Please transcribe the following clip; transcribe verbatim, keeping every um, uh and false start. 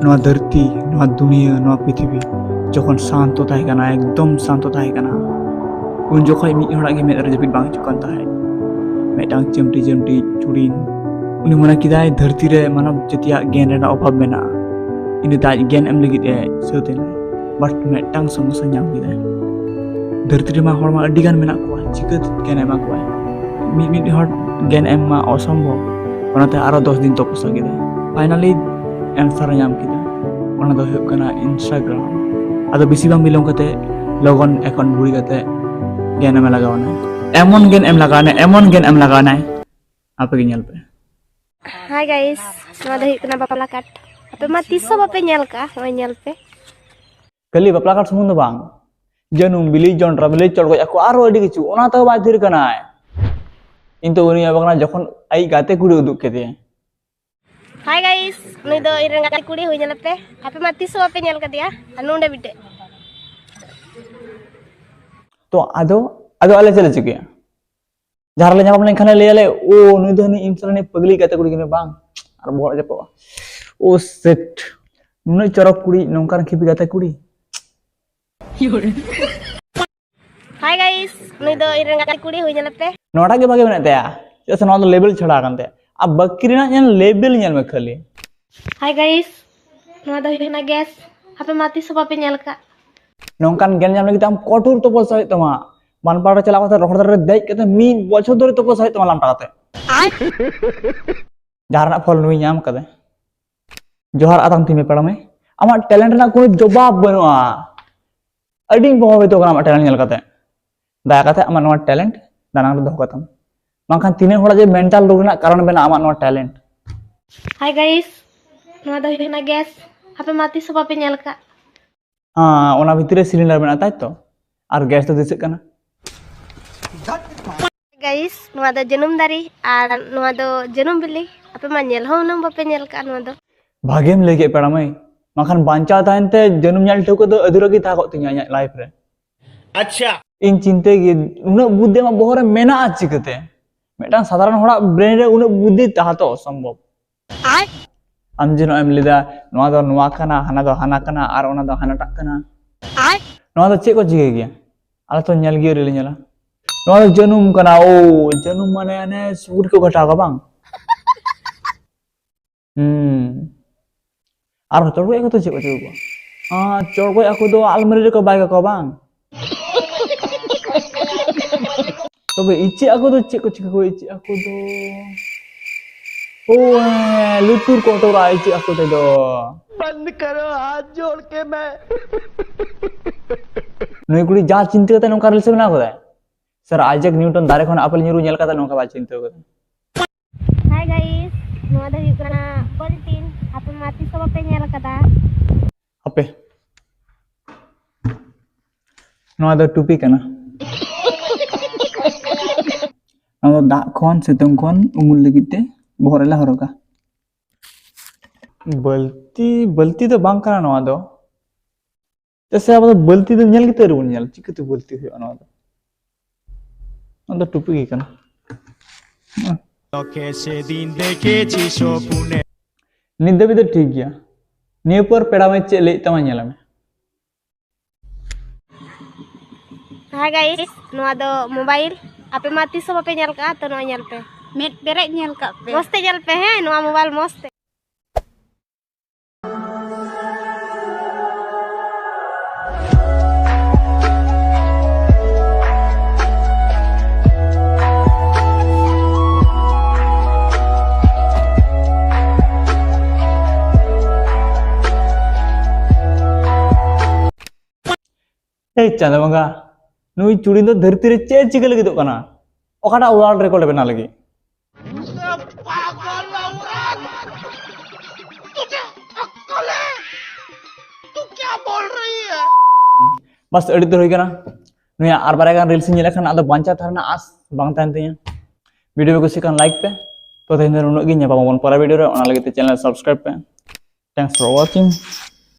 ᱱᱚᱣᱟ ᱫᱷᱟᱹᱨᱛᱤ, ᱱᱚᱣᱟ ᱫᱩᱱᱤᱭᱟᱹ, ᱱᱚᱣᱟ ᱯᱨᱤᱛᱷᱤᱵᱤ ᱡᱚᱠᱷᱚᱱ ᱥᱟᱱᱛᱚ ᱛᱟᱦᱮᱸ ᱠᱟᱱᱟ, ᱮᱠᱫᱚᱢ ᱥᱟᱱᱛᱚ ᱛᱟᱦᱮᱸ ᱠᱟᱱᱟ, ᱩᱱ ᱡᱚᱠᱷᱚᱡ ᱢᱤᱫ ᱦᱚᱲᱟᱜ ᱜᱮ ᱢᱮᱫ ᱨᱮ ᱡᱟᱹᱯᱤᱫ ᱵᱟᱝ ᱦᱤᱡᱩᱜ ᱠᱟᱱ ᱛᱟᱦᱮᱸᱫ᱾ ᱢᱤᱫᱴᱟᱝ ᱪᱟᱹᱢᱴᱤ ᱪᱟᱹᱢᱴᱤ ᱪᱩᱲᱤᱱ᱾ ᱩᱱᱤ ᱢᱚᱱᱮ ᱠᱮᱫᱟᱭ ᱫᱷᱟᱹᱨᱛᱤ ᱨᱮ ᱢᱟᱱᱚᱵ ᱡᱟᱹᱛᱤᱭᱟᱜ ᱜᱮᱱ ᱨᱮᱱᱟᱜ ᱚᱵᱷᱟᱵ ᱢᱮᱱᱟᱜᱼᱟ᱾ ᱤᱱᱟᱹ ᱛᱮ ᱟᱡ ᱜᱮᱱ ᱮᱢ ᱞᱟᱹᱜᱤᱫ ᱮ ᱥᱟᱹᱛ ᱮᱱᱟ᱾ But ᱢᱤᱫᱴᱟᱝ ᱥᱚᱢᱚᱥᱥᱟ ᱧᱟᱢ ᱠᱮᱫᱟᱭ᱾ ᱫᱷᱟᱹᱨᱛᱤ ᱨᱮᱢᱟ ᱦᱚᱲ ᱢᱟ ᱟᱹᱰᱤ ᱜᱟᱱ ᱢᱮᱱᱟᱜ ᱠᱚᱣᱟ, ᱪᱤᱠᱟᱹᱛᱮ ᱜᱮᱱ ᱮᱢᱟ ᱠᱚᱣᱟᱭ? ᱢᱤᱫ ᱢᱤᱫ ᱦᱚᱲ ᱜᱮᱱ ᱮᱢ ᱢᱟ ᱚᱥᱚᱢᱵᱷᱚᱵ᱾ ᱚᱱᱟᱛᱮ ᱟᱨᱚ ᱫᱚᱥ ᱫᱤᱱ ᱛᱚᱯᱚᱥᱟ ᱠᱮᱫᱟᱭ᱾ Finally answer ᱮ ᱧᱟᱢ ᱠᱮᱫᱟ᱾ ᱚᱱᱟ ᱫᱚ ᱦᱩᱭᱩᱜ ᱠᱟᱱᱟ Instagram᱾ ᱟᱫᱚ ᱵᱮᱥᱤ ᱵᱟᱝ ᱵᱤᱞᱚᱢ ᱠᱟᱛᱮ ᱞᱚᱜᱚᱱ account ᱵᱷᱩᱲᱤ ᱠᱟᱛᱮ ᱜᱮᱱ ᱮᱢ ᱞᱟᱜᱟᱣ ᱮᱱᱟᱭ᱾ ᱮᱢᱚᱱ ᱜᱮᱱ ᱮᱢ ᱞᱟᱜᱟᱣ ᱮᱱᱟᱭ, ᱮᱢᱚᱱ ᱜᱮᱱ ᱮᱢ ᱞᱟᱜᱟᱣ ᱮᱱᱟᱭ᱾ ᱟᱯᱮ ᱜᱮ ᱧᱮᱞ ᱯᱮ᱾ Hi guys, ᱱᱚᱣᱟ ᱫᱚ ᱦᱩᱭᱩᱜ ᱠᱟᱱᱟ ᱵᱟᱯᱞᱟ card᱾ ᱟᱯᱮ ᱢᱟ ᱛᱤᱥ ᱦᱚᱸ ᱵᱟᱯᱮ ᱧᱮᱞ ᱠᱟᱜᱼᱟ, ᱱᱚᱜᱼᱚᱭ ᱧᱮᱞ ᱯᱮ᱾ ᱠᱷᱟᱹᱞᱤ ᱵᱟᱯᱞᱟ card ᱥᱩᱢᱩᱝ ᱫᱚ ᱵᱟᱝ, ᱡᱟᱹᱱᱩᱢ ᱵᱤᱞᱤ, ᱡᱚᱱᱰᱨᱟ ᱵᱤᱞᱤ, ᱪᱚᱲᱜᱚᱡ ᱦᱟᱹᱠᱩ, ᱟᱨᱚ ᱟᱹᱰᱤ ᱠᱤᱪᱷᱩ᱾ ᱚᱱᱟ ᱛᱮᱦᱚᱸ ᱵᱟᱭ ᱛᱷᱤᱨ ᱠᱟᱱᱟᱭ᱾ ᱤᱧ ᱛᱚ ᱩᱱᱤ ᱚᱵᱟᱠ ᱠᱟᱱᱟ ᱡᱚᱠᱷᱚᱱ ᱟᱡ ᱜᱟᱛᱮ ᱠᱩᱲᱤ ᱩᱫᱩᱜ ᱠᱮᱫᱮᱭᱟ᱾ Hi guys, ᱱᱩᱭ ᱫᱚ ᱤᱧ ᱨᱮᱱ ᱜᱟᱛᱮ ᱠᱩᱲᱤ ᱦᱩᱭ ᱧᱮᱞ ᱯᱮ᱾ ᱟᱯᱮ ᱢᱟ ᱛᱤᱥ ᱦᱚᱸ ᱵᱟᱯᱮ ᱧᱮᱞ ᱠᱟᱫᱮᱭᱟ᱾ ᱟᱨ ᱱᱚᱰᱮ ᱢᱤᱫᱴᱮᱡ᱾ ᱛᱚ ᱟᱫᱚ, ᱟᱫᱚ ᱟᱞᱮ ᱪᱮᱫ ᱞᱮ ᱪᱤᱠᱟᱹᱭᱟ? ᱡᱟᱦᱟᱸ ᱨᱮᱞᱮ ᱧᱟᱯᱟᱢ ᱞᱮᱱᱠᱷᱟᱱ ᱞᱮ ᱞᱟᱹᱭᱟᱞᱮ, "ᱳ, ᱱᱩᱭ ᱫᱚ ᱦᱟᱹᱱᱤ ᱤᱧ ᱥᱟᱞᱟᱜ ᱯᱟᱹᱜᱽᱞᱤ ᱜᱟᱛᱮ ᱠᱩᱲᱤ ᱠᱟᱱᱟᱭ ᱵᱟᱝ?" ᱟᱨ ᱵᱚᱦᱚᱜ ᱨᱮ ᱪᱟᱯᱚᱜᱼᱟ᱾ ᱳ ᱥᱮᱴ, ᱱᱩᱱᱟᱹᱜ ᱪᱚᱨᱚᱠ ᱠᱩᱲᱤ, ᱱᱚᱝᱠᱟᱱ ᱠᱷᱤᱯᱤ ᱜᱟᱛᱮ ᱠᱩᱲᱤ᱾ Hi guys, ᱱᱩᱭ ᱫᱚ ᱤᱧ ᱨᱮᱱ ᱜᱟᱛᱮ ᱠᱩᱲᱤ ᱦᱩᱭ ᱧᱮᱞ ᱯᱮ᱾ ᱱᱚᱣᱟᱴᱟᱜ ᱜᱮ ᱵᱷᱟᱜᱮ ᱢᱮᱱᱟᱜ ᱛᱟᱭᱟ, ᱪᱮᱫᱟᱜ ᱥᱮ ᱱᱚᱣᱟ ᱫᱚ ᱞᱮᱵᱮᱞ ᱪᱷᱟᱲᱟ ᱟᱠᱟᱱ ᱛᱟᱭᱟ᱾ ᱟᱨ ᱵᱟᱹᱠᱤ ᱨᱮᱱᱟᱜ ᱧᱮᱞ, ᱞᱮᱵᱮᱞ ᱧᱮᱞ ᱢᱮ ᱠᱷᱟᱹᱞᱤ᱾ Hi guys, ᱱᱚᱣᱟ ᱫᱚ ᱦᱩᱭᱩᱜ ᱠᱟᱱᱟ ᱜᱮᱥ᱾ ᱟᱯᱮ ᱢᱟ ᱛᱤᱥ ᱦᱚᱸ ᱵᱟᱯᱮ ᱧᱮᱞ ᱠᱟᱜ᱾ ᱱᱚᱝᱠᱟᱱ ᱜᱮᱥ ᱧᱟᱢ ᱞᱟᱹᱜᱤᱫ ᱛᱮ ᱟᱢ ᱠᱚᱴᱷᱳᱨ ᱛᱚᱯᱚᱥᱭᱟ ᱦᱩᱭᱩᱜ ᱛᱟᱢᱟ᱾ ᱵᱟᱱᱯᱟᱲ ᱨᱮ ᱪᱟᱞᱟᱣ ᱠᱟᱛᱮ ᱨᱚᱦᱚᱲ ᱫᱟᱨᱮ ᱨᱮ ᱫᱮᱡ ᱠᱟᱛᱮ ᱢᱤᱫ ᱵᱚᱪᱷᱚᱨ ᱫᱷᱚᱨᱮ ᱛᱚᱯᱚᱥᱭᱟ ᱦᱩᱭᱩᱜ ᱛᱟᱢᱟ ᱞᱟᱢᱴᱟ ᱠᱟᱛᱮ᱾ ᱡᱟᱦᱟᱸ ᱨᱮᱱᱟᱜ ᱯᱷᱚᱞ ᱱᱩᱭ ᱧᱟᱢ ᱠᱟᱫᱟᱭ᱾ ᱡᱚᱦᱟᱨ ᱟᱛᱟᱝ ᱛᱤᱧ ᱢᱮ ᱯᱮᱲᱟ ᱢᱟᱹᱭ᱾ ᱟᱢᱟᱜ talent ᱨᱮᱱᱟᱜ ᱠᱳᱱᱳ ᱡᱚᱵᱟᱵ ᱵᱟᱹᱱᱩᱜᱼᱟ᱾ ᱟᱹᱰᱤᱧ ᱯᱨᱚᱵᱷᱟᱵᱤᱛᱚ ᱠᱟᱱᱟ ᱟᱢᱟᱜ talent ᱧᱮᱞ ᱠᱟᱛᱮ᱾ ᱫᱟᱭᱟ ᱠᱟᱛᱮ ᱟᱢᱟᱜ ᱱᱚᱣᱟ talent ᱫᱟᱱᱟᱝ ᱨᱮ ᱫᱚᱦᱚ ᱠᱟᱛᱟᱢ᱾ ᱵᱟᱝᱠᱷᱟᱱ ᱛᱤᱱᱟᱹᱜ ᱦᱚᱲᱟᱜ ᱡᱮ mental ᱨᱳᱜᱽ ᱨᱮᱱᱟᱜ ᱠᱟᱨᱚᱱ ᱵᱮᱱᱟᱜᱼᱟ ᱟᱢᱟᱜ ᱱᱚᱣᱟ talent᱾ Hi guys, ᱱᱚᱣᱟ ᱫᱚ ᱦᱩᱭᱩᱜ ᱠᱟᱱᱟ ᱜᱮᱥ᱾ ᱟᱯᱮ ᱢᱟ ᱛᱤᱥ ᱦᱚᱸ ᱵᱟᱯᱮ ᱧᱮᱞ ᱠᱟᱜ᱾ ᱦᱮᱸ, ᱚᱱᱟ ᱵᱷᱤᱛᱤᱨ ᱨᱮ cylinder ᱢᱮᱱᱟᱜᱼᱟ, ᱛᱟᱭ ᱛᱚ? ᱟᱨ ᱜᱮᱥ ᱫᱚ ᱫᱤᱥᱟᱹᱜ ᱠᱟᱱᱟ᱾ Guys, ᱱᱚᱣᱟ ᱫᱚ ᱡᱟᱹᱱᱩᱢ ᱫᱟᱨᱮ ᱟᱨ ᱱᱚᱣᱟ ᱫᱚ ᱡᱟᱹᱱᱩᱢ ᱵᱤᱞᱤ᱾ ᱟᱯᱮ ᱢᱟ ᱧᱮᱞ ᱦᱚᱸ ᱦᱩᱱᱟᱹᱝ ᱵᱟᱯᱮ ᱧᱮᱞ ᱠᱟᱜᱼᱟ ᱱᱚᱣᱟ ᱫᱚ᱾ ᱵᱷᱟᱜᱮᱢ ᱞᱟᱹᱭ ᱠᱮᱫ ᱯᱮᱲᱟ ᱢᱟᱹᱭ, ᱵᱟᱝᱠᱷᱟᱱ ᱵᱟᱧᱪᱟᱣ ᱛᱟᱦᱮᱱ ᱛᱮ ᱡᱟᱹᱱᱩᱢ ᱧᱮᱞ ᱴᱷᱟᱹᱣᱠᱟᱹ ᱫᱚ ᱟᱹᱫᱷᱩᱨᱟᱹ ᱜᱮ ᱛᱟᱦᱮᱸ ᱠᱚᱜ ᱛᱤᱧᱟᱹ ᱤᱧᱟᱹᱜ life ᱨᱮ᱾ ᱟᱪᱪᱷᱟ᱾ ᱤᱧ ᱪᱤᱱᱛᱟᱹᱭ ᱜᱮ, ᱩᱱᱟᱹᱜ ᱵᱩᱫᱽᱫᱷᱤ ᱟᱢᱟᱜ ᱵᱚᱦᱚᱜ ᱨᱮ ᱢᱮᱱᱟᱜᱼᱟ ᱪᱤᱠᱟᱹᱛᱮ? ᱢᱤᱫᱴᱟᱝ ᱥᱟᱫᱷᱟᱨᱚᱱ ᱦᱚᱲᱟᱜ brain ᱨᱮ ᱩᱱᱟᱹᱜ ᱵᱩᱫᱽᱫᱷᱤ ᱛᱟᱦᱮᱸ ᱛᱚ ᱚᱥᱚᱢᱵᱷᱚᱵ᱾ ᱟᱢ ᱡᱮ ᱱᱚᱜᱼᱚᱭ ᱮᱢ ᱞᱟᱹᱭᱫᱟ, ᱱᱚᱣᱟ ᱫᱚ ᱱᱚᱣᱟ ᱠᱟᱱᱟ, ᱦᱟᱱᱟ ᱫᱚ ᱦᱟᱱᱟ ᱠᱟᱱᱟ, ᱟᱨ ᱚᱱᱟ ᱫᱚ ᱦᱟᱱᱟᱴᱟᱜ ᱠᱟᱱᱟ᱾ ᱱᱚᱣᱟ ᱫᱚ ᱪᱮᱫ ᱠᱚ ᱪᱤᱠᱟᱹᱭ ᱜᱮᱭᱟ? ᱟᱞᱮ ᱛᱚ ᱧᱮᱞ ᱜᱮ ᱟᱹᱣᱨᱤ ᱞᱮ ᱧᱮᱞᱟ᱾ ᱱᱚᱣᱟ ᱫᱚ ᱡᱟᱹᱱᱩᱢ ᱠᱟᱱᱟ᱾ ᱳ, ᱡᱟᱹᱱᱩᱢ ᱢᱟᱱᱮ ᱚᱱᱮ ᱥᱩᱠᱨᱤ ᱠᱚ ᱜᱷᱟᱴᱟᱣ ᱠᱚᱣᱟ ᱵᱟᱝ? ᱦᱩᱸ᱾ ᱟᱨ ᱪᱚᱲᱜᱚᱡ ᱦᱟᱹᱠᱩ ᱫᱚ ᱪᱮᱫ ᱠᱚ ᱪᱤᱠᱟᱹ ᱠᱚᱣᱟ? ᱟᱨ ᱪᱚᱲᱜᱚᱡ ᱦᱟᱹᱠᱩ ᱫᱚ ᱟᱞᱢᱟᱨᱤ ᱨᱮᱠᱚ ᱵᱟᱭ ᱠᱟᱠᱚᱣᱟ ᱵᱟᱝ? ᱛᱚᱵᱮ ᱤᱪᱟᱹᱜ ᱦᱟᱹᱠᱩ ᱫᱚ ᱪᱮᱫ ᱠᱚ ᱪᱤᱠᱟᱹ ᱠᱚᱣᱟ? ᱤᱪᱟᱹᱜ ᱦᱟᱹᱠᱩ ᱫᱚ, ᱳ ᱦᱮᱸ, ᱞᱩᱛᱩᱨ ᱠᱚ ᱚᱴᱚᱨᱟ ᱤᱪᱟᱹᱜ ᱦᱟᱹᱠᱩ ᱛᱮᱫᱚ᱾ ᱵᱚᱱᱫ ᱠᱟᱨᱳ, ᱦᱟᱛ ᱡᱳᱲ ᱠᱮ ᱢᱮ᱾ ᱱᱩᱭ ᱠᱩᱲᱤ ᱡᱟ ᱪᱤᱱᱛᱟᱹ ᱠᱟᱛᱮ ᱱᱚᱝᱠᱟ reels ᱵᱮᱱᱟᱣ ᱠᱟᱫᱟᱭ᱾ Sir Isaac Newton ᱫᱟᱨᱮ ᱠᱷᱚᱱ ᱟᱯᱮᱞ ᱧᱩᱨᱩ ᱧᱮᱞ ᱠᱟᱛᱮ ᱱᱚᱝᱠᱟ ᱵᱟᱭ ᱪᱤᱱᱛᱟᱹ ᱠᱟᱫᱟ᱾ Hi guys, ᱱᱚᱣᱟ ᱫᱚ ᱦᱩᱭᱩᱜ ᱠᱟᱱᱟ ᱵᱟᱹᱞᱛᱤᱱ᱾ ᱟᱯᱮ ᱢᱟ ᱛᱤᱥ ᱦᱚᱸ ᱵᱟᱯᱮ ᱧᱮᱞ ᱟᱠᱟᱫᱟ᱾ ᱦᱟᱯᱮ, ᱱᱚᱣᱟ ᱫᱚ ᱴᱩᱯᱤ ᱠᱟᱱᱟ᱾ ᱱᱚᱣᱟ ᱫᱚ ᱫᱟᱜ ᱠᱷᱚᱱ, ᱥᱤᱛᱩᱝ ᱠᱷᱚᱱ ᱩᱢᱩᱞ ᱞᱟᱹᱜᱤᱫ ᱛᱮ ᱵᱚᱦᱚᱜ ᱨᱮᱞᱮ ᱦᱚᱨᱚᱜᱟ᱾ ᱵᱟᱹᱞᱛᱤ, ᱵᱟᱹᱞᱛᱤ ᱫᱚ ᱵᱟᱝ ᱠᱟᱱᱟ ᱱᱚᱣᱟ ᱫᱚ᱾ ᱪᱮᱫᱟᱜ ᱥᱮ ᱟᱵᱚ ᱫᱚ ᱵᱟᱹᱞᱛᱤ ᱫᱚ ᱧᱮᱞ ᱜᱮᱛᱚ ᱟᱹᱣᱨᱤ ᱵᱚᱱ ᱧᱮᱞ, ᱪᱤᱠᱟᱹᱛᱮ ᱵᱟᱹᱞᱛᱤ ᱦᱩᱭᱩᱜᱼᱟ ᱱᱚᱣᱟ ᱫᱚ? ᱱᱚᱣᱟ ᱫᱚ ᱴᱩᱯᱤ ᱜᱮ ᱠᱟᱱᱟ᱾ ᱱᱤᱛ ᱫᱷᱟᱹᱵᱤᱡ ᱫᱚ ᱴᱷᱤᱠ ᱜᱮᱭᱟ᱾ ᱱᱤᱭᱟᱹ ᱯᱚᱨ ᱯᱮᱲᱟ ᱢᱟᱹᱭ ᱪᱮᱫ ᱞᱟᱹᱭᱮᱫ ᱛᱟᱢᱟ ᱧᱮᱞ ᱢᱮ᱾ Hi guys, ᱱᱚᱣᱟ ᱫᱚ mobile᱾ ᱟᱯᱮ ᱢᱟ ᱛᱤᱥ ᱦᱚᱸ ᱵᱟᱯᱮ ᱧᱮᱞ ᱠᱟᱜᱼᱟ, ᱛᱚ ᱱᱚᱣᱟ ᱧᱮᱞ ᱯᱮ᱾ ᱢᱮᱫ ᱯᱮᱨᱮᱡ ᱧᱮᱞ ᱠᱟᱜ ᱯᱮ᱾ ᱢᱚᱡᱽ ᱛᱮ ᱧᱮᱞ ᱯᱮ, ᱦᱮᱸ, ᱱᱚᱣᱟ mobile ᱢᱚᱡᱽ ᱛᱮ᱾ ᱮᱭ ᱪᱟᱸᱫᱳ ᱵᱚᱸᱜᱟ, ᱱᱩᱭ ᱪᱩᱲᱤ ᱫᱚ ᱫᱷᱟᱹᱨᱛᱤ ᱨᱮ ᱪᱮᱫ ᱮ ᱪᱤᱠᱟᱹ ᱞᱟᱹᱜᱤᱫᱚᱜ ᱠᱟᱱᱟ? ᱚᱠᱟᱴᱟᱜ world record ᱮ ᱵᱮᱱᱟᱣ ᱞᱟᱹᱜᱤᱫ? ᱵᱟᱥ, ᱟᱹᱰᱤ ᱩᱛᱟᱹᱨ ᱦᱩᱭ ᱠᱟᱱᱟ᱾ ᱱᱩᱭᱟᱜ ᱟᱨ ᱵᱟᱨᱭᱟ ᱜᱟᱱ reels ᱤᱧ ᱧᱮᱞ ᱞᱮᱠᱷᱟᱱ ᱟᱫᱚ ᱵᱟᱧᱪᱟᱣ ᱛᱟᱦᱮᱸ ᱨᱮᱱᱟᱜ ᱟᱸᱥ ᱵᱟᱝ ᱛᱟᱦᱮᱱ ᱛᱤᱧᱟᱹ᱾ Video ᱯᱮ ᱠᱩᱥᱤ ᱠᱷᱟᱱ like ᱯᱮ᱾ ᱛᱚ ᱛᱮᱦᱮᱧ ᱫᱚ ᱱᱩᱱᱟᱹᱜ ᱜᱮ, ᱧᱟᱯᱟᱢ ᱟᱵᱚᱱ ᱯᱚᱨᱮ video ᱨᱮ, ᱚᱱᱟ ᱞᱟᱹᱜᱤᱫ ᱛᱮ channel subscribe ᱯᱮ᱾ Thanks for watching.